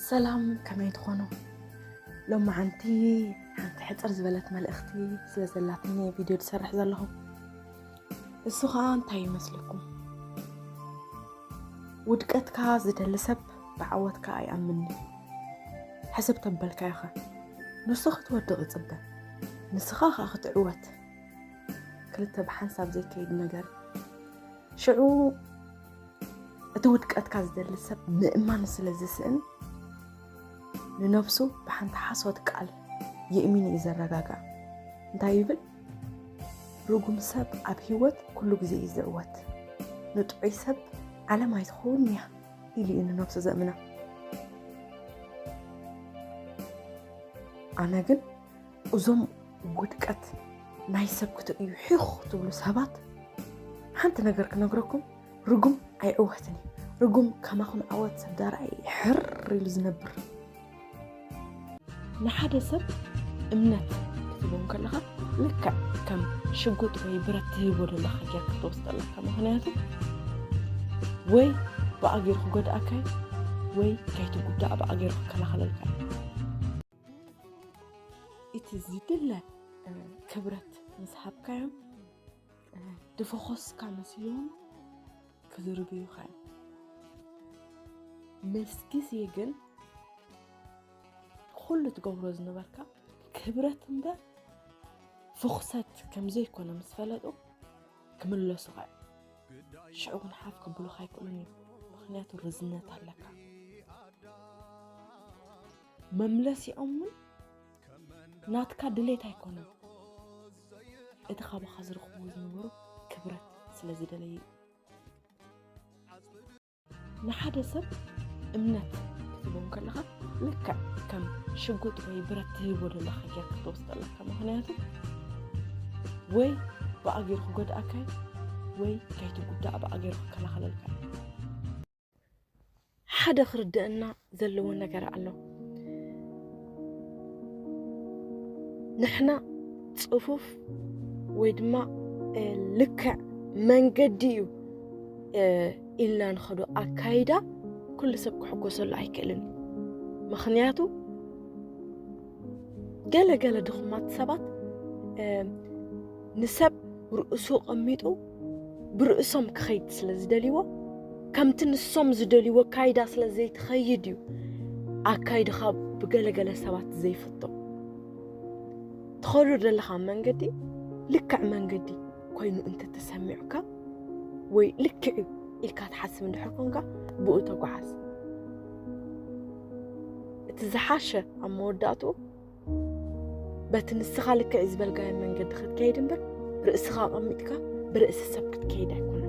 ሰላም፣ ከመይ ትኾኑ? ሎማዓንቲ ሓንቲ ሕፅር ዝበለት መልእኽቲ ስለ ዘላትኒ ቪድዮ ዝሰርሕ ዘለኹ። እሱ ኸዓ እንታይ ይመስለኩም? ውድቀትካ ዝደሊ ሰብ ብዓወትካ ኣይኣምንን። ሕስብ ተበልካ ኢኻ። ንሱ ክትወድቕ ይጽበ፣ ንስኻ ኸዓ ክትዕወት። ክልተ ብሓንሳብ ዘይከይድ ነገር። ሽዑ እቲ ውድቀትካ ዝደሊ ሰብ ምእማን ስለ ዝስእን፣ ንነብሱ ብሓንቲ ሓሶት ቃል የእሚኑ እዩ ዘረጋግኣ። እንታይ ይብል? ርጉም ሰብ ኣብ ህይወት ኩሉ ግዜ እዩ ዝዕወት። ንጥዑይ ሰብ ዓለም ኣይትኸውን እያ ኢሉ እዩ ንነብሱ ዘእምና። ኣነ ግን እዞም ውድቀት ናይ ሰብ ክትርእዩ ሒኽ ትብሉ ሰባት ሓንቲ ነገር ክነግረኩም፣ ርጉም ኣይዕወትን እዩ። ርጉም ከማኹም ዓወት ሰብ ዳርኣይ ሕር ኢሉ ዝነብር። ንሓደ ሰብ እምነት ክትህቦም ከለኻ ልክዕ ከም ሽጉጥ ወይ ብረት ትህቦ ዘለኻ ጌርካ ክትወስዶ ኣለካ። ምኽንያቱ ወይ ብኣገሩ ክጎድኣካ እዩ ወይ ከይትጉዳእ ብኣገሩ ክከላኸለልካ እዩ። እቲ ዝድለ እ፣ ክብረት ምስ ሃብካዮም እ፣ ድፈኾስካ መሲሎም ክዝርብዩኻ እዮም። ምስ ግዜ ግን ኩሉ ትገብሮ ዝነበርካ ክብረት እምበር ፍኹሰት ከም ዘይኮነ ምስ ፈለጡ ክምለሱኻ እዮም። ሽዑ ግን ሓፍ ክብሉኻ ኣይክእሉን እዮም። ምኽንያቱ ርዝነት ኣለካ። መምለሲኦም እውን ናትካ ድሌት ኣይኮነን። እቲ ካባኻ ዝረኽብዎ ዝነበሩ ክብረት ስለ ዝደለዩ እዩ። ንሓደ ሰብ እምነት ክትህቦም ከለኻ ልክዕ ከም ሽጉጥ ወይ ብረት ትህቦ ዘለኻ ጌርካ ክትወስዶ ኣለካ። ምኽንያቱ ወይ ብኣገሩ ክጎድኣካ እዩ ወይ ከይትጉዳእ ብኣገሩ ክከላኸለልካ እዩ። ሓደ ክርደአና ዘለዎ ነገር ኣሎ። ንሕና ጽፉፍ ወይ ድማ እ፣ ልክዕ መንገዲ እዩ እ፣ ኢልና ንኸዶ ኣካይዳ ኩሉ ሰብ ክሕጎሰሉ ኣይክእልን እዩ። ምኽንያቱ ገለ ገለ ድኹማት ሰባት እ፣ ንሰብ ርእሱ ቀሚጡ ብርእሶም ክኸይድ ስለ ዝደልይዎ፣ ከምቲ ንሶም ዝደልይዎ ካይዳ ስለ ዘይትኸይድ እዩ ኣካይድኻ ብገለገለ ሰባት ዘይፍቶ። ትኸዶ ዘለኻ መንገዲ ልክዕ መንገዲ ኮይኑ እንተተሰሚዑካ ወይ ልክዕ እዩ ኢልካ ትሓስብ እንድሕር ኮንካ ብኡ ተጓዓዝ። እቲ ዝሓሸ ኣብ መወዳእትኡ በቲ ንስኻ ልክዕ ዝበልካዮ መንገዲ ክትከይድ እምበር ርእስኻ ኣቐሚጥካ ብርእሲ ሰብ ክትከይድ ኣይኮነን።